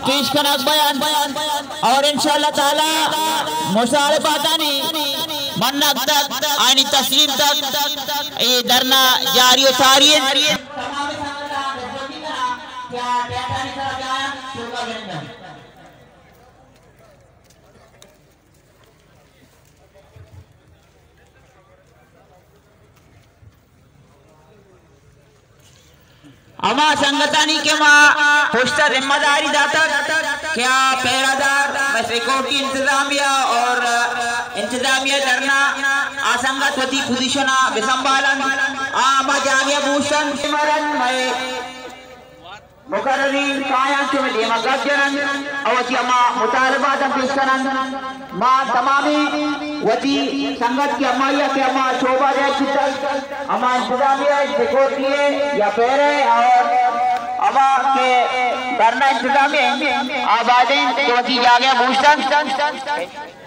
پیش کنگ بیان اور انشاءاللہ تعالی مطالباتانی منگ تک، آنی تسلیم تک اے دھرنا جاری و ساری انت۔ ہما سنگتانی کہ ما پشت ءَ ذمہ داری داتگ کہ آ پہرہ دار، سیکورٹی انتظامیہ اور انتظامیہ دھرنا، آ سنگت وتی پوزیشن ءَ بہ سنبھالنت، آ ہما جاگہ ءَ بوشنت، مرن مئے مقررین کایاں کہ مئے دیما گپ جننت ءُ وتی ہما مطالبات ہم پیش کننت۔ ما تمامی وتی سنگت کہ ہمائی ءَ کہ ہما شعبہ جاہد بیتگ، ہما انتظامیہ ءِ، سیکورٹی ءِ یا پہرہ ءِ اور ہما کہ دھرنا انتظامیہ ءِ، آ باید انت کہ وتی جاگہ ءَ بوشتنت۔